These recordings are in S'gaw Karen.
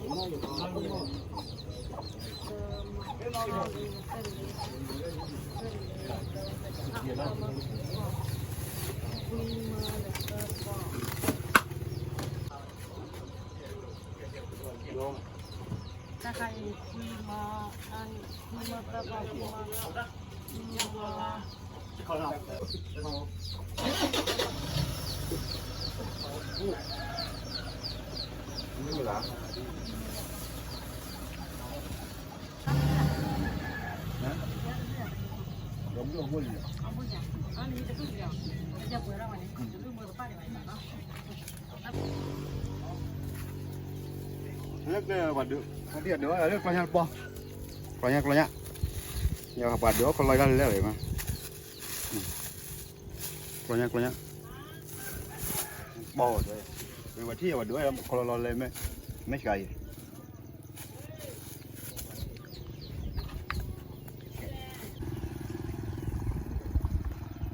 လၢကျဲပှၤဒုး, ပှၤဒုးအဒုးလၢကျီညါတပီ, ကျီညါကျီညါ, ယပှၤဒုးအီၣ်ခီလီၤဒၣ်လဲၣ်လဲၣ်, ကျီညါကျီညါ, ဘီ, ဝဲထံၣ်ပှၤဒုးအီၣ်ခီလီၤလီၤလဲၣ်, မ့ၢ်စှၤအံၤ လၢဆီဒံၣ်, ဆီ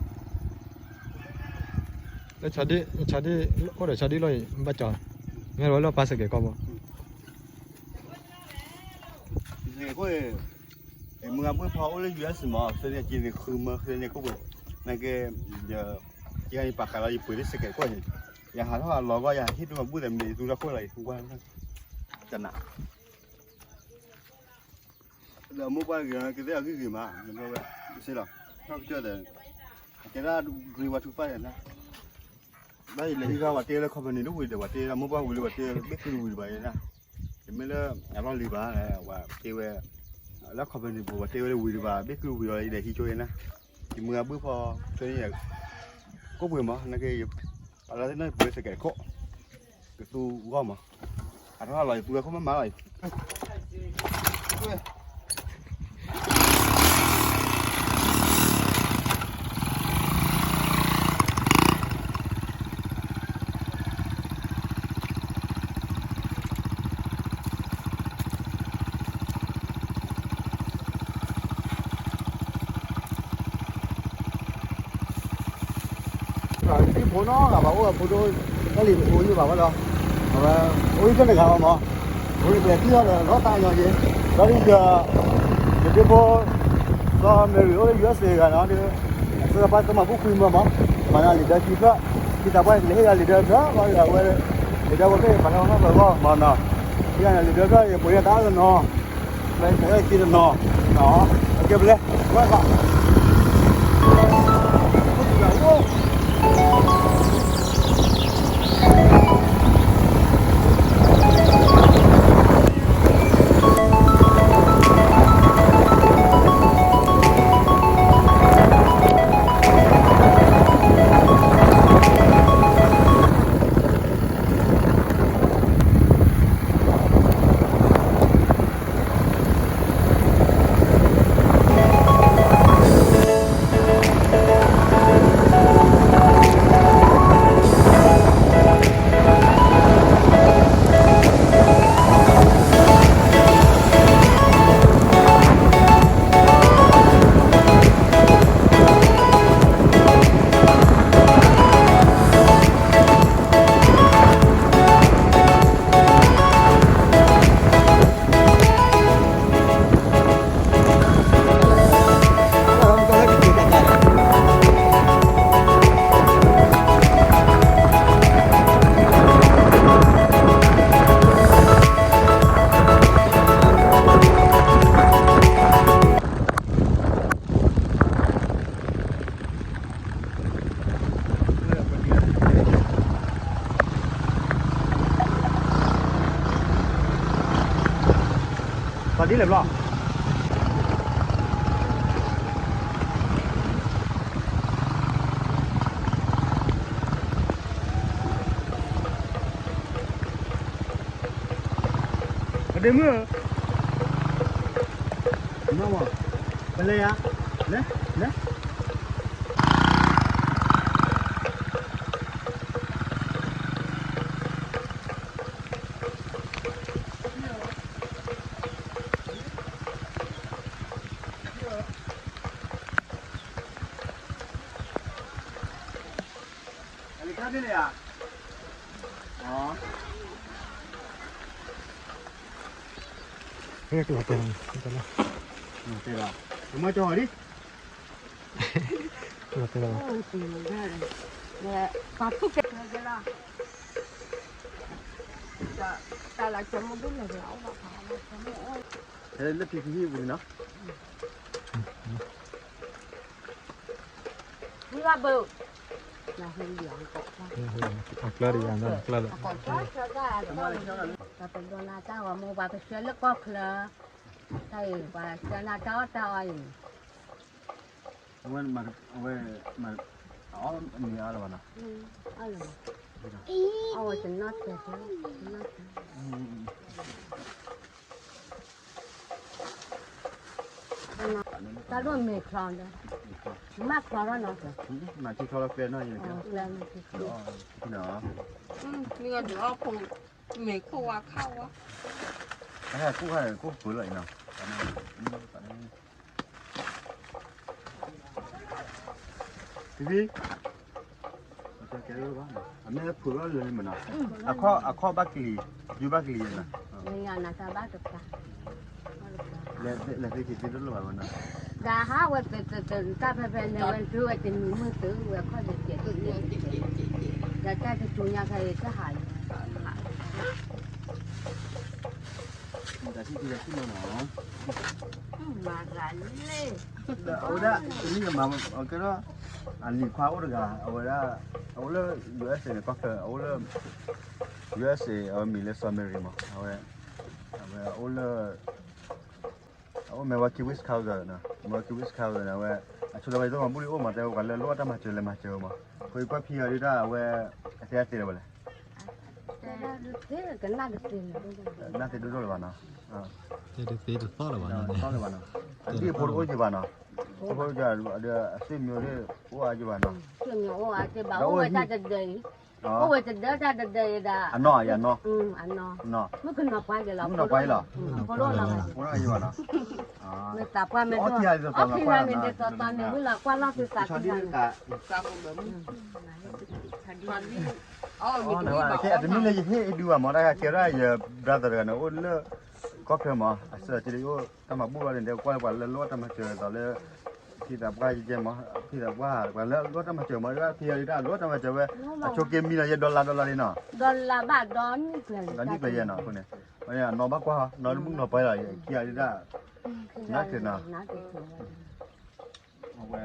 ဒံၣ်, အိၣ်ဒီးဆီဒံၣ်လီၤအံၤ ဘၣ်ကၠီ, မ့ၢ်ဝဲလၢပၢ်စကဲးကီၢ်ဘၣ်, စကဲးခိၣ်အံၤ, ယမုၢ်ဂၤဘှ့ၣ်ဖီအိၣ်လၢ ယူၢ်အ့းစမး သ့ၣ်န့ၣ်က့ၤန့ၣ်ဃုမၢ သ့ၣ်န့ၣ်ခိၣ်ပူၤ, နာ်က့, ယကဲန့ၣ်ပာ်ဃာ်လီၤယပှ့ၤလၢစကဲးခိၣ်န့ၣ်, ယဟးထီၣ်အလီၤဂီၢ် ယဟးဟ့ၣ်ဒိၣ်မးဘူၣ်သးမ့ၢ်သူထီၣ်ခိၣ်လီၤအံၤ ဝါ, တနး ဒီးမိၢ်ပှၢ်ဂ့ၤ ကသ့ၣ်အဂံၢ်ဂ့ၤမး နဝဲ, စ့လီၤ, ထီၣ်ကစၢၢ်ဒီး, အကဲဒၣ်ဂ့ၤဝဲထူပၢ်ယဲၢ်နၤ, ဘၣ်ယလဲၤဟံးဂၤဝဲတဲလၢ company ဒၣ်ဝံၤဒီး ဝဲတဲလၢမိၢ်ပှၢ်ဝံၤလၢဝဲတဲလၢဘ့ၣ်ကုၢ်တဝံၤတဘၣ်ယဲၢ်နၤ, တမ့ၢ်လၢအလီၢ်လံၤဘၣ်, ဝဲတဲဝဲ, လၢ company ပူၤ ဝဲတဲဝဲလၢဝံၤတဘၣ် ဘ့ၣ်ကုၢ်တဝံၤဒီး ယလဲၤဟံးကၠိယဲၢ်နၤ, ယမုၢ်ဂၤဘှ့ၣ်ဖီ, ထွဲန့ၣ်, ကိၣ်ပှ့ၤမး နာ်က့, ပာ်လီၤသ့ၣ်နီၣ်ပှ့ၤစကဲးခိၣ်, ကသူဂီၢ်မး, အထီၣ်လီၤယသူဝဲခိၣ်မးမးလီၤအံၤ ဒ်ဖိနီၢ်ဂၤဘၣ်အိၣ်အဖိဒိၣ်, တၢ်လံၤတအိၣ်ယိၣ်ဘၣ်ဝဲလီၤ, အဝဲ, အိၣ်ယိၣ်တၢ်တဂၤဘၣ်မး, အဝဲပထံၣ်အီၤဒီးလီၤတၢ်ညီယဲၢ်, ဒီးဒ်ဒီး, ယဒ့ဖိ, စီၤမဲရံၤအိၣ်လၢ ယူၢ်အ့းအ့ ဂၤနီၤဒီး, အသးပှၢ်တမၤဘူၣ်ဃုမၢမး, မၤနၤလံာ်ဒၢခံဖျၢၣ်, ခံသးပှၢ်လဲၤဟ့ၣ်ယၤလံာ်ဒၢဖျၢၣ်လီၤ, အဝဲ, လံာ်ဒၢဖိဖျၢၣ်ယပာ်လီၤနီၢ်ပၢၤဂီၢ်မးနီၤ, ဟ့ၣ်ယၤလံာ်ဒၢဖျၢၣ်ယပှ့ၤယတၢ်အါတနီၤ လၢခံတနီၤ, ကဲပလဲၤ, ဝဲဘၣ် ပှၤဒ်လဲၣ်ဘျီ ပဒ့မုၣ်ဧၢ, ပလဲၤယၤ, လဲၤ, လဲၤ. ကလီတဲလီၤ, ကလီတဲလီၤ, မ့ၢ်ကၠီလံ, ကလီတဲလီၤ, တၢ်လၢကၠီမ့ၢ်ဒိၣ်လၢၤ, လၢဖံဖံဟံၣ်ပူၤနီၤ. ဝံၤဘၣ်ဘၣ်, အကျၢၢ်တယၤနီၤ, အကျၢၢ်လၢ, ပှၤတဒိးနၤတၢ်ဂီၤမူ ပှၤကဆှၢလၢကီၢ်ချၢ, တၢ်အံၤ ပှၤဆှၢနၤတၢ်အီၣ်တၢ်အီအံၤ, အဝဲ, အဝဲ, အီၣ်မ့ၤအါလၢၤဘၣ်နီၤ, အဝဲတနီၣ်တဲာ်, တၢ်ဒိၣ်မ့ၤချီဒီး, မၤချီထီၣ်နီၤ, မၤထံချီလီၤကျဲနီၤ, ကျဲ, မ့ၢ်အီၣ်ဖိ, မ့ၢ်ခိၣ်ဝါခါဝါ, တၢ်ခိၣ်ခါခိၣ်ပၢၤလီၤအံၤနီၤ, ဖံဖံ, အမ့ၢ်ဖုးလီၤလၢမနီၤ, အခီၣ်ဘၣ်ကလံၤ, ယူၤဘၣ်ကလံၤယဲနီၤ, လဲၤသ့က့ၤသ့တလိၣ်ဘၣ်ဝဲနီၤ, ဒီးဟးဝဲသ့သ့သ့ တၢ်ဖဲဖဲလဲၤဝဲဒုးဝဲတနံၤမုၢ်သုးဝဲခီၣ်တကဲး, ဒီးတၢ်တတူၢ်ညါခဲအံၤတဟးလံ, မၤဂၤလံ, အဝဲဒၣ်တနံၣ်မၤကဲထီၣ်, အလံၤခွါအိၣ်တဂၤ အဝဲဒၣ်, အအိၣ်လၢ USA န့ၣ် ကီၢ်ချၢ အအိၣ်လၢ USA အဝဲမံၤလၢ စီၤမဲရံမး အဝဲ, အဝဲအိၣ်လၢ, အအိၣ် Milwaukee Wisconsin နီၤ, Milwaukee Wisconsin န့ၣ် အဝဲ, အဆိလၢဝဲယတမၤဘူၣ်ဒံးအိၣ်မး တဲဝဲပှၤလၢလိၣ်အတၢ်မၤစၢၤလဲၤမၤစၢၤမး, အဃိကွၢ်ဖံအီၤဒုးတၢ်အဝဲ, အတဲအသ့လၢၤဝဲလဲၣ် ကနၣ်တသ့လၢၤဘၣ်နီၤ, တသ့တသီလၢၤဘၣ်နီၤ, တသီလၢၤဘၣ်နီၤ, ဒ်ဖိတအိၣ်က့ၤဘၣ်နီၤ, ဖိဒီးအဆွေမျိုးအိၣ်အါက့ၤဘၣ်နီၤ, ဆွေမျိုးအိၣ်အါက့ၤဘၣ် အိၣ်ဝဲတၢ်တဒၢအံၤ, အိၣ်ဝဲတဒၢတၢ်တဒၢအံၤဒီး, အနီၢ်အံၤအနီၢ်, မုၣ်ကနီၤပှၢ်က့ၤလီၤ, မုၣ်ကနီၤပှၢ်အံၤလီၤ, ဖိဒိၣ်လီၤ, ဖိဒိၣ်အံၤဘၣ်နီၤ, မ့ၢ်သးပှၢ်မ့ၢ်ဒိၣ်, အီၣ်ခံဂၤန့ၣ်ဒ်သိးသီန့ၣ် ဝံၤလီၤကွၢ်လီၢ်သုသးခံဂၤန့ၣ် အတမ့ၢ်လၢယဟ့ၣ်အဒုးဘၣ်မး တၢ်ဂၤကဲထီၣ်ယ brother တဂၤန့ၣ် အိၣ်လၢကီၢ်ချၢမး အဆၢက့ၤအိၣ်တၢ်မၤဘူၣ်ဘၣ်န့ၣ် တဲကွၢ်လၢပှၤလၢလိၣ်တၢ်မၤစၢၤသိးလၢ ဖံသးပှၢ်ယဲမး ဖံသးပှၢ် ပှၤလၢလိၣ်တၢ်မၤစၢၤမး ဖံအီၤဒုးတၢ်လိၣ်တၢ်မၤစၢၤဝဲ အဆိက့ၤမံလီၤယဲ dollar dollar လံနီၤ dollar ဘၣ်ဒီနံၣ်ကျၢၤယဲနီၤ အဃိန့ၣ် အနီၢ်ဘၣ်ကွၢ် နီၢ်မုၣ်နီၤပှၤလီၤ ခံဂၤဒုးတၢ် နးက့ၤနီၤ အဝဲ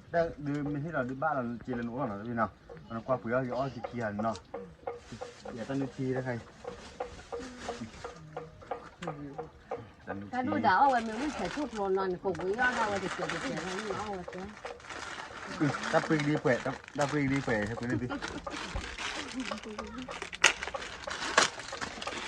တၢ်ဒုးမ့ၢ်ဟ့ၣ်လီၤဒုးဘၣ်လီၤစ့လၢနအိၣ်လီၤနီၤ တဘ့ၣ်နီၤ နကွၢ်ပှ့ၤအီၣ်က့ၤအီၣ်က့ၤခံဂၤန့ၣ်နီၤ ယတၢ်နုၢ်ထံတခါအံၤ တၢ်ဒုးဒၣ်အီၣ်ဝဲမ့ၢ်ဝံၣ်ဆဲးထူၣ်ဖျိနီၤ နကိးပှ့ၤအီၣ်ဒၣ်ဝဲတစဲးတစဲးလီၤ နအီၣ်ဝဲတဲ တၢ်ပှ့ၤကဒံပှဲၤ တၢ်ပှ့ၤကဒံပှဲၤ ဟဲပှ့ၤန့ၢ်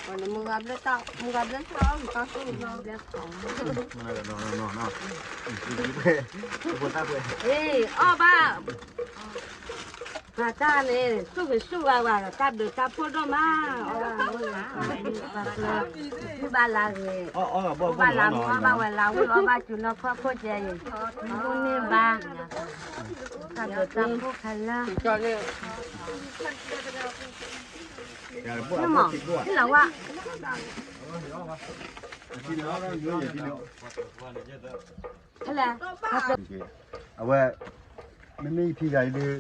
သု မုၢ်ဂၤဘျၢတၢ် မုၢ်ဂၤဘျၢတၢ်အီၣ်က့ၤတၢ်စိ မုၢ်ဂၤဘျၢတၢ် အ့ အီၣ်ဘၣ် ပှၤတၢ်န့ၣ် သူၣ်ကဆူၣ်ဝါဝါဒီး တၢ်ဘျုးတၢ်ဖှိၣ်ဒိၣ်မး အီၣ်ဘၣ် ဘၣ်လၢဂ့ၤ ဘၣ်လၢမူ အီၣ်ဘၣ်ဝဲလၢဝံၣ် အီၣ်ဘၣ်ကၠူၤနီၢ်ခီၣ်ခိၣ်ကဲအံၤ မူန့ၢ်ဘါ တၢ်ဘျုးတၢ်ဖှိၣ်ခဲလၢာ် မ့ၢ်မး ဟ့ၣ်လီၤဝဲ ဟဲလဲၣ် အဝဲ မ့မ့ၢ်ယဖံဂၤအံၤဒုး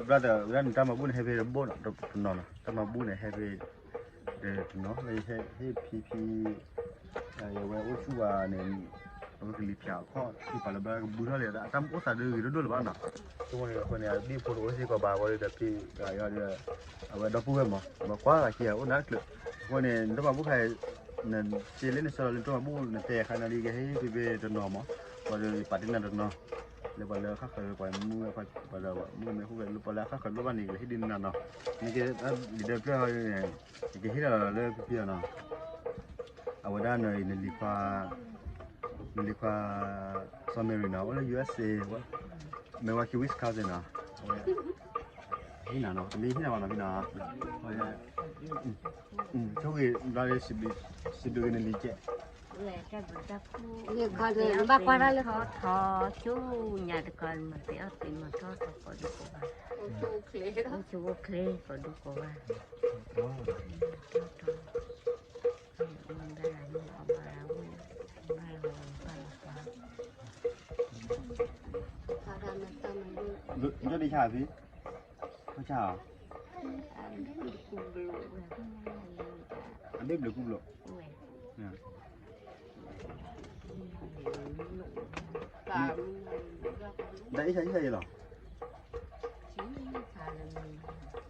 brother ဝဲဒၣ်နတၢ်မၤဘူၣ်န့ၣ် ဟဲဖဲတဘိၣ်တနီၤနီၤ တၢ်မၤဘူၣ်န့ၣ် ဟဲဖဲတနီၤ ဟ့ၣ်ဖံဖံ အဝဲအိၣ်ဆူၣ်ဝဲန့ၣ် အဝဲကလံၤဖၠးအခီၣ် ဖံပာ်လၢဘၣ်ကဘုထီၣ်လံ အတၢ်အိၣ်သးဒုးဂ့ၤဒိၣ်ဒိၣ်လၢၤဘၣ်နီၤ ဆိကမိၣ်န့ၣ် အဃိန့ၣ် ဒ်ဖိတအိၣ်စ့ၢ်ကီးဘၣ် အဝဲဒၣ်ဒီးဖံဂၤအံၤဒီး အဝဲဒီပုၢ်ဝဲၢ်မး မၤကွၢ်ဂၤခံဂၤအိၣ်နါတချုး အဃိန့ၣ် နတၢ်မၤဘူၣ်ခါအံၤ နစ့လၢနဆၢလီၤလၢနတၢ်မၤဘူၣ် နတဲယၤခါနၤလံ ကဟ့ၣ်ဖံဖံတနီၤမး ပှၤဒီးယပာ်တ့ၢ်နၤတနီၤ လၢပှၤလၢအဃၣ်ဃၢၤပှၤမုၣ်ဝဲ ပှၤဒီးမုၣ်ကမဲဃိၣ်ဝဲလၢပှၤလၢအဃၣ်ဃၢၤလိၣ်ဘၣ်န့ၣ် ကလဲၤဟ့ၣ်ဒုးနၤနီၤ နကဲလံာ်ဒၢဖျၢၣ်န့ၣ် ယကဟ့ၣ်လီၤလၢဖံဖံအီၤနီၤ အဝဲဒၣ်န့ၣ် နလံၤခွါ နလံၤခွါ စီၤမဲရံနီၤ အိၣ်လၢ USA Milwaukee Wisconsin နီၤ အဝဲ ဟ့ၣ်နၤနီၤ တမ့ၢ်ဟ့ၣ်နၤဘၣ်နီၤဖံနီၤ ဆိၣ်ဂ့ၤဘျါလၢ စံးဘျုးက့ၤနလံၤကဲး လံၤခွါဒီး ဘၣ်ကွၢ်တၢ်လၢ ထီထီ ကၠိညါတကီၢ်မၤသ့အီၣ်သ့မၤထီထီကိးဒူကိးဂၤ အိၣ်ဆူၣ်အိၣ်ချ့ကိးဒူကိးဂၤ ထီထီ မၤဘၣ်မၤအီၣ်ဘၣ် ကၠီဒ့ဆါဖံ, ဖီဆါအီၤ, အဘ့ၣ်ဘျုးကူဘျိး, ဒ်အ့ၣ်ဆါအ့ၣ်ဆါယဲလီၤ,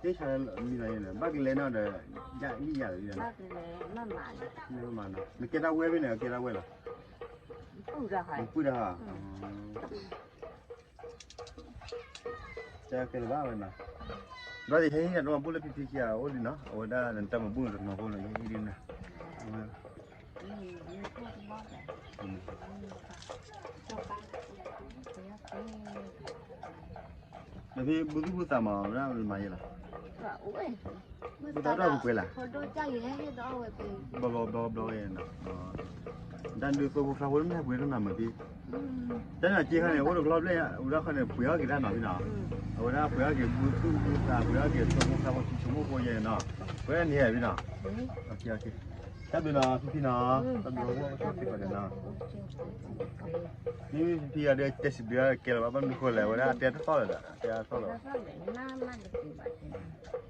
အ့ၣ်ဆါမံၤလီၤယဲန့ၣ် ဘၣ်ကလဲၤနီၣ်ဒီး, ယၣ်ယၣ်လီၤ, နကဲတၢ်ဝဲဖဲန့ၣ် ကဲတၢ်ဝဲလီၤ, ပုၢ်တၢ်ဟါ ကဲလၢၤဘၣ်ဝဲနီၤ, ဘျီဒ်ဟဲဟံးန့ၣ် တမၤဘူၣ်လၢဖံဖံခံဂၤအိၣ်လံနီၤ, အဝဲဒၣ်နတၢ်မၤဘူၣ်န့ၣ်တနီၤဖိလီၤ ယဟံးဒ်နီၤ, နဖံဘူၣ်သူၣ်ဘူၣ်သးမး ဝဲဒၣ်မၤယဲလီၤ, ဘူၣ်သးဒၣ်ပှဲၤပှဲၤလၢ ဘျီဘျီဘျီဘျီဝဲနီၤ, တၢ်ဒုးသိဖိဖျါဖိလၢမ့ၢ်ပှဲၤတနၤမးဖံ, တၢ်နာ်က့ခါန့ၣ် အိၣ်တကျီဘျဲၣ် ဝဲဒၣ်ခီန့ၣ် ပှဲၤအီၣ်က့ၤတၢ်နီၤဖံနီၤ, အဝဲဒၣ်ပှဲၤအီၣ်က့ၤဘူၣ်သူၣ်ဘူၣ်သး ပှဲၤအီၣ်က့ၤသိဖိဖျါဖိဆိကမိၣ်ဖိယဲနီၤ, ပှဲၤန့ၣ်ဖံနီၤ, တၢ်ဘျုးနီၤဖံဖံနီၤ, တၢ်ဘျုးဝဲဖိသ့ၣ်တဖၣ်န့ၣ်နီၤ, မ့မ့ၢ်ဖံဖံဂၤဒီးတဲစံးဘျုးကဲလၢၤဘၣ် ဘၣ်မနုၤဃိလဲၣ် အဝဲဒၣ်အတဲတသီၣ်လၢၤဒီး အတဲတသီၣ်လၢၤ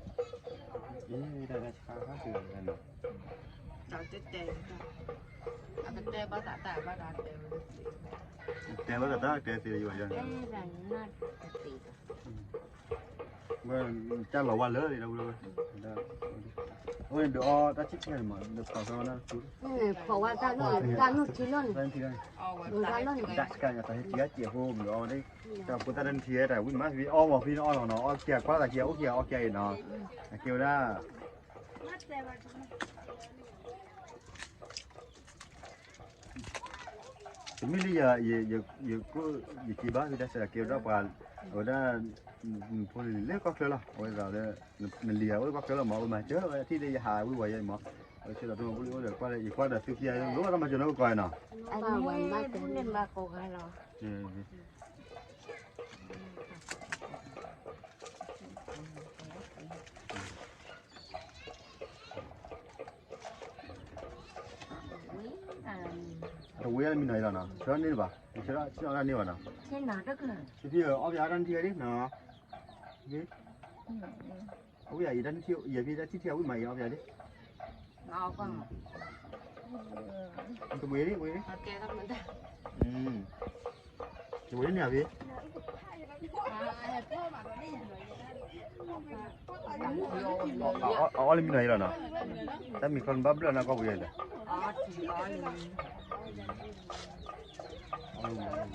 ဘၣ် အတဲဘၣ်သးတၢ်တဲသ့လၢၤယွၤ, ဝဲတၢ်လီၤဝါလၢာ်လံဒီပုၢ်ဝဲၢ်, အဝဲန့ၣ်ဒုးအီတၢ်ထံၣ်ထံၣ်န့ၣ်မး ဒီးဖီၣ်ဝဲတၢ်, ဖီၣ်ဝဲတၢ်နုၢ်ထံလီၢ်န့ၣ်, တၢ်စကၤန့ၣ် တၢ်ဟဲက့ၤအကဲးအဃိ မ့ၢ်အီဝဲဒၣ်, တၢ်ဖိသၣ်တၢ်နုၢ်ထံဝဲတၢ်ဝံၣ်မး ဖံအီမးဖံန့ၣ်အီလီၤနီၤ အီကဲးကွၢ်သးက့ၤ အိၣ်က့ၤအီကဲးအံၤနီၤ, အကဲဝဲဒၣ် တမ့ၢ်လၢယ ယ ယ ယက့ၤဘၣ် ဖံတၢ်စဲးကဲဝဲဒၣ်ပှၤ, အဝဲဒၣ်, ဖိလံၤလၢကီၢ်ချၢလီၤ အဝဲဒၣ်လၢ, နလံၤဧၢ အိၣ်ကီၢ်ချၢလီၤမး အဝဲမၤစၢၤဝဲထံၣ်လၢယဟးဝံၤဝဲယဲမး, အဝဲဆၢဒီးတမၤဘူၣ်လံအိၣ်ဒီးကွၢ်လၢ ယကွၢ်ဒီးသူခံဂၤ လိၣ်ဘၣ်တၢ်မၤစၢၤနီၢ်ကီၢ်နီၤ, တဝံၤလၢမံနီၤအံၤလီၤနီၤ ဆၢန့ၢ်ဘၣ် ဆၢန့ၢ်ဘၣ်နီၤ, ဖံဖံအီၣ်ဖဲအတၢ်နုၢ်ထံဝဲဒၣ်နီၤ, အဝဲယၤအံၤတၢ်နုၢ်ထံ ယဖံတၢ်ထံၣ်ထံအဝံၣ်မးအံၤအီၣ်ဖဲဒၣ်, တဝံၤလံ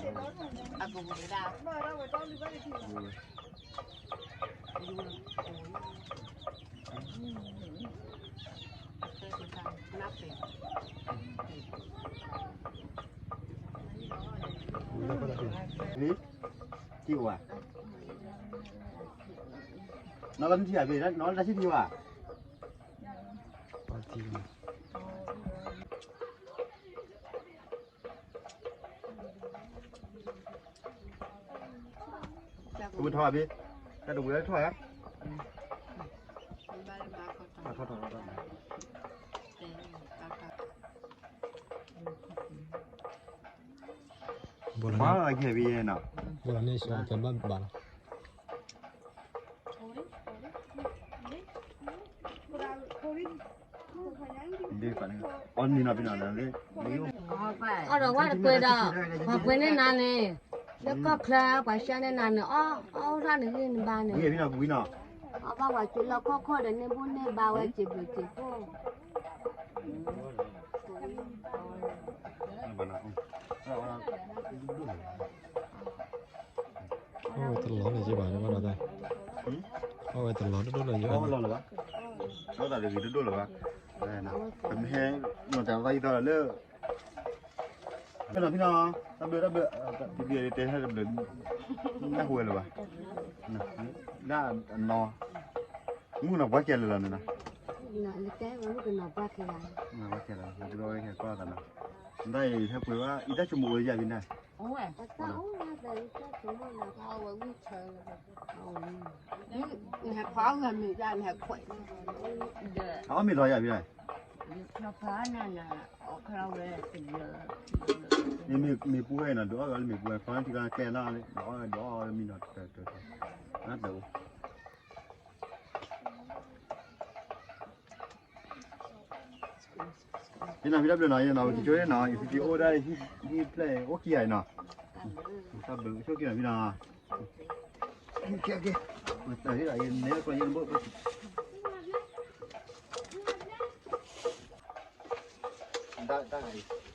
ဝံၤလံ, တဝံၤလံန့ၣ်ဖံ အီၣ်လၢမံနီၤအံၤလီၤနီၤ, တၢ်မံၤခီနဘၣ်ဘျၢၣ်နီၢ်ကီၢ်ပူၤယဲဒီး, ထံၣ်ဝဲ, နီၢ်လၢနထံၣ်ဧါဖံ, နီၢ်လၢတၢ်ဆံၣ်ထံၣ်ဝဲ, တဝံၤထီၣ်ဘၣ်ဖံ, တၢ်တဝံၤထီၣ်ဧါ, ထီၣ်ထီၣ်ထီၣ်ထီၣ်, ဘၣ်လီၤန့ၣ်, ဘၣ်လီၤန့ၣ် ဆၢကဲဘၣ်ဘၣ်လီၤ. အီၣ်ဒီးဝဲတပှဲၤဒီး, ပှၤပှဲၤန့ၢ်နၤန့ၣ်, လၢကီၢ်ချၢ ပှၤဆှၢန့ၢ်နၤန့ၣ်, အီၣ်ထီၣ်န့ၣ်ဂ့ၢ်နဘါန့ၣ်, အီၣ်ဘၣ်ပှၤကၠိလၢခီၣ်ခီၣ်ဒီးန့ၢ်ဘိန့ၢ်ဘါဝဲစံးဘျုးစံးဖှိၣ် အီၣ်ဝဲတလီၤန့ၣ်ယဘၣ်, အီၣ်ဝဲတလီၤဒိၣ်ဒိၣ်လၢယဘၣ်, အီၣ်ဝဲတလီၤဒိၣ်ဒိၣ်လၢယဘၣ်, အီၣ်သးတဂ့ၤဒိၣ်ဒိၣ်လၢၤဘၣ်, ပမ့ၢ်ဟဲနီၢ်တၢ်သးယသီလၢ ဖဲနီၤဖံနီၤ, တၢ်ဘျုးတၢ်ဘျုး, တဘျုးတဲဟဲတဘျုး, နၢ်ဟူဝဲလၢၤဘၣ်, ဒၣ်အနီၤ, မုၣ်ကနီၤပှၢ်ကဲလၢာ်လီၤန့ၣ်နီၤ, ကဲမုၣ်ကနီၤပှၢ်ကဲလၢာ်, ပှၢ်ကဲလၢာ်, ပှၢ်ကဲလၢာ်, နတၢ်အံၤ ဟဲပှ့ၤဘၣ် အံၤတၢ်ဆိကမိၣ်အိၣ်လၢယၤဖံန့ၣ်, အီၣ်မ့ၤလီၤယၤဖံန့ၣ်, လီၤဖးနၤနၤ အီၣ်ခီလီၤဝဲတယၢၢ်, မ့ၢ်ပူၤဝဲနီၤ ဒုးအီၣ်ဂၤလၢမ့ၢ်ပူၤဝဲ ခီထံၣ်ကကျဲလီၤလၢ ဒုးအီၣ်ဒုးအီၣ်လၢမံနီၤ တၢ်တၢ်တၢ် နတၢ်အိၣ် ယနီၤဖံတၢ်ဘျုးနီၤ ယနီၤ ယကၠိန့ၣ်နီၤ ယဖံဖံအိၣ်ဒၣ် ဟံၣ်ဖျဲၣ် အိၣ်ခံဂၤအံၤနီၤ, တၢ်ဘျုးဆိၣ်က့ၤနီၤဖံနီၤ, ကဲကဲ, မတၤဟံၣ်လီၤ ယနဲၣ်ကျီယဲၢ်ဘိၣ်ဘိၣ်, တၢ်တၢ်ဂၤအံၤ, က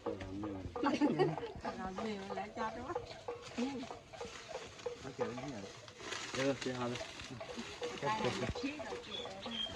ဲကဲ, ကဲကဲ